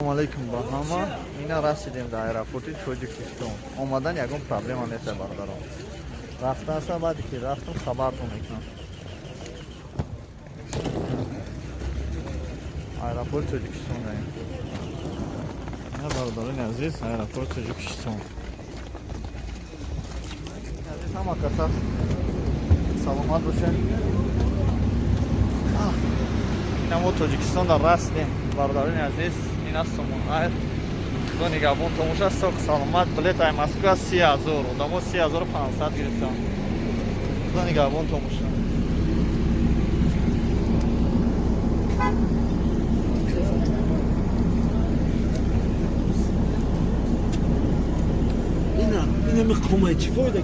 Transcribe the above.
Ассалому алайкум ба ҳама. Ина расидем дар аэропорти Тоҷикистон. Омадан ягон проблема нест, бародарон. Рафтааса, баъде ки рафтам, хабартон мекунам. Аэропорти Тоҷикистон даем. Ина, бародарони азиз, аэропорти Тоҷикистон. Азиз, ҳама каса саломат бошед. Ина мо Тоҷикистон дар растем, бародарони азиз. Ин аст Сомон Айр. Худо нигаҳбон томоша, соқ саломат. Билет ай Москва 30 000, одамо 30 500 гирифтам. Худо нигаҳбон томоша. Ина, ина мехомай, чӣ фоида?